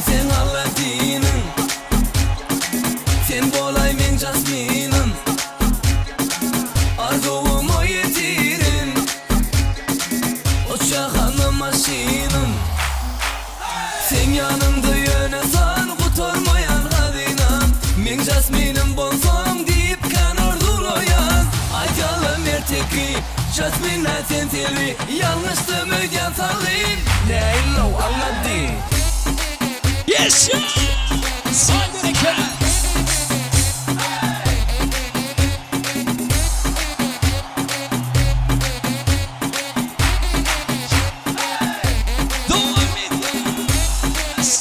Men seň Aladdiniň. Sen bolaý meň Jasminim. Arzuwyma ýetirin. Uçjahana maşynym. Seň ýanyňda ýöne san gutarmaýan hazynam. Meň Jasminim bolsaň diýip kän arzuwlaýan. Aýdýarlar erteki, Jasmine sen selbi. Ýalňyşdym öýdýän salym. Näillow Aladdin. Yes!